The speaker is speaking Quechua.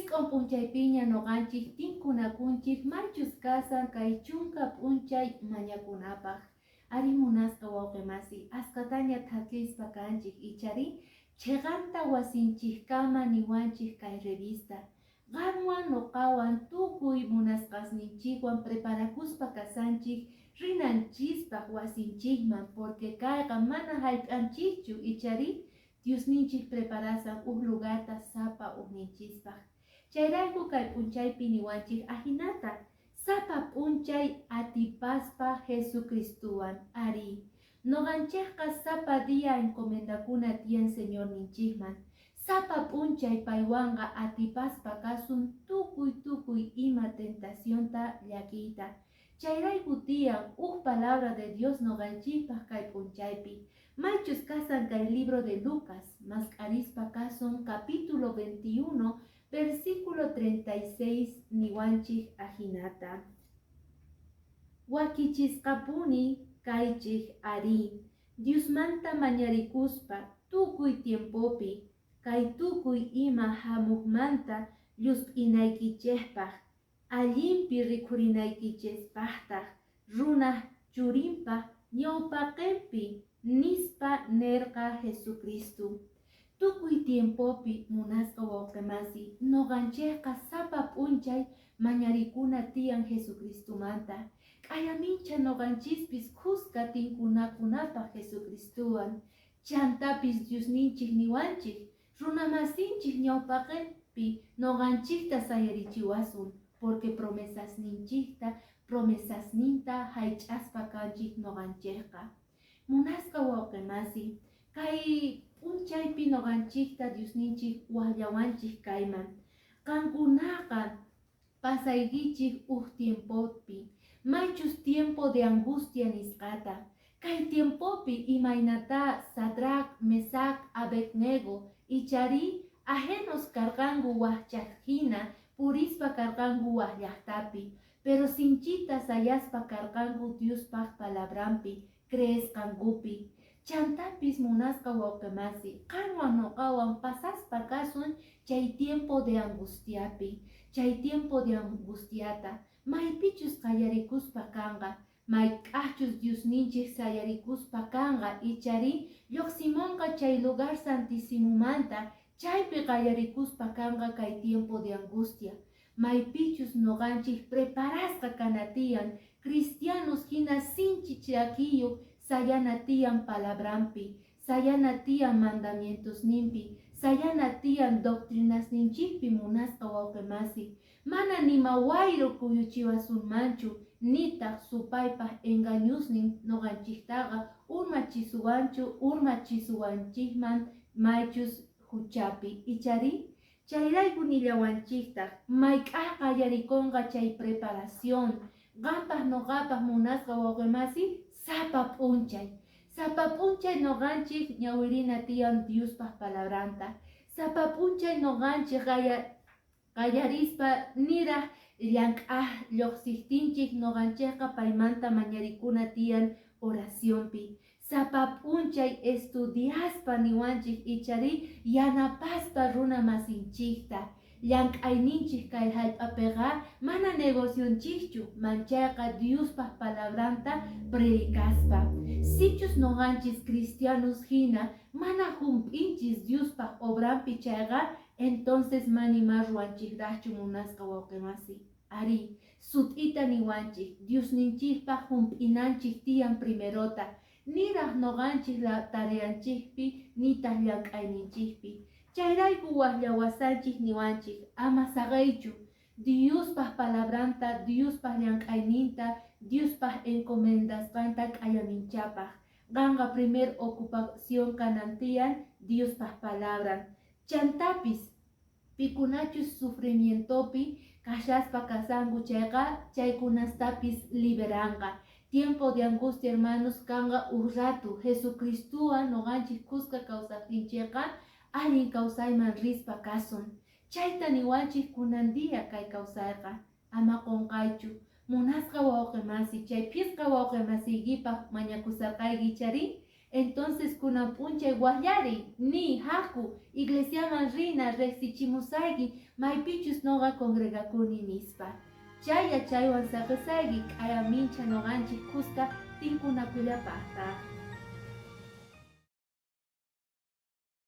Isq'on p'unchaypiña noqanchik tinkunakunchik maychus kasan kay 10 p'unchay mañakunapaq. Ari, munasqa wawqi masi, asqataña thakispa kanchik, ichari? Chiqanta wasinchikkama niwanchik kay revista. Qanwan noqawan tukuy munasqasninchikwan preparakuspa kasanchik rinanchispaq wasinchikman, porque kayqa mana hallp'anchikchu, ichari? Diosninchik preparasan uj lugarta sapa ujninchispaq. Chayrayku kay p'unchaypi niwanchik ajinata: sapa p'unchay atipaspa Jesucristuwan. Ari, noqanchikqa sapa día encomendakuna tiyan Señorninchikman. Sapa p'unchay paywanqa atipaspa kasun tukuy tukuy ima tentacionta, llakiyta. Chayrayku tiyan uj palabra de Dios noqanchikpaq kay p'unchaypi. Maychus kasan kay libro de Lucas, mask'arispa kasun capítulo 21, versículo 36, niwanchik ajinata: Wakichisqapuni kaychik ari, Diosmanta mañarikuspa tukuy tiempopi, kay tukuy ima hamuqmanta llusp'inaykichikpaq, allinpi rikhurinaykichispaqtaq runaq churinpaq ñawpaqinpi, nispa nerqa Jesucristo. Tukuy tiempopi, munasqa wawqimasi, noqanchikqa sapa p'unchay mañarikuna tiyan Jesucristumanta. K'ayamincha noqanchispis khuska tinkunakunapaq Jesucristuwan. Chantapis Diosninchik niwanchik runamasinchik ñawpaqinpi noqanchikta sayarichiwasun, porque promesasninchikta, promesasninta haych'aspa kanchik noqanchikqa. Munasqa wawqimasi, kay p'unchaypi noqanchikta Diosninchik waqllawanchik kayman. Qankunaqa pasaykichik uj tiempopi, maychus tiempo de angustia nisqata. Kay tiempopi imaynata Sadrac, Mesac, Abednego, ichari, ajenos karqanku, wajchaq hina purispa karqanku waj llaqtapi, pero sinchita sayaspa karqanku Diospaq palabranpi, creesqankupi. Chantapis, munasqa wawqimasi, qanwan noqawan pasaspa kasun chay tiempo de angustiapi, chay tiempo de angustiata, maypichus qayarikuspa kanqa, mayk'aqchus Diosninchik sayarikuspa kanqa, ichari, lluqsimunqa chay lugar santisimumanta, chaypi qayarikuspa kanqa kay tiempo de angustia. Maypichus noqanchik preparasqa kana tiyan, cristianos hina sinchi chakiyuq sayana tiyan palabranpi, sayana tiyan mandamientosninpi, sayana tiyan doctrinasninchikpi, munasqa wawqimasi. Mana nima wayru kuyuchiwasunmanchu, nitaq supaypaq engañosnin noqanchiktaqa urmachisuwanchu, urmachisuwanchikman maychus huchapi, ichari? Chayrayku nillawanchiktaq mayk'aq qallarikunqa chay preparación qampaq noqapaq, munasqa wawqimasi? Sapa p'unchay. Sapa p'unchay noqanchik ñawirina tiyan Diospaq palabranta. Sapa p'unchay noqanchik qallarispa niraq llank'aq lluqsiptinchik noqanchikqa paymanta mañarikuna tiyan oracionpi. Sapa p'unchay estudiaspa niwanchik, ichari, yanapaspa runa masinchikta. Llank'ayninchik kay hallp'apiqa mana negocionchikchu, manchayqa Diospaq palabranta predicaspa. Sichus noqanchis cristianos hina mana hump'inchis Diospaq obranpi chayqa, entonces manima ruwanchikraqchu, munasqa wawqimasi. Ari, sut'ita niwanchik Diosninchikpaq hump'inanchik tiyan primerota, niraq noqanchik la tareanchikpi nitaq llank'ayninchikpi. Chayrayku waqllawasanchik niwanchik: ama saqiychu Diospaq palabranta, Diospaq llank'ayninta, Diospaq encomendasqanta k'ayaminchapaq. Qanqa primer ocupación kanan tiyan Diospaq palabran. Chantapis pikunachus sufrimientopi kashaspa kasanku chayqa, chaykunastapis liberanqa. Tiempo de angustia, hermanos, kanqa uj ratu. Jesucristuwan noqanchik kuska kawsaqtinchikqa allin kawsayman rispa kasun. Chayta niwanchik kunan día kay kawsayqa. Ama qunqaychu, munasqa wawqimasi, chay phisqa wawqimasiykipaq mañakusarqayki, ichari? Entonces kunan p'unchay waqllariy, niy, haku, iglesiaman rina, riqsichimusayki maypichus noqa congregakuni, nispa. Chay yachaywan saqisayki, k'aya minchha noqanchik kuska tinkunakullapaqtaq.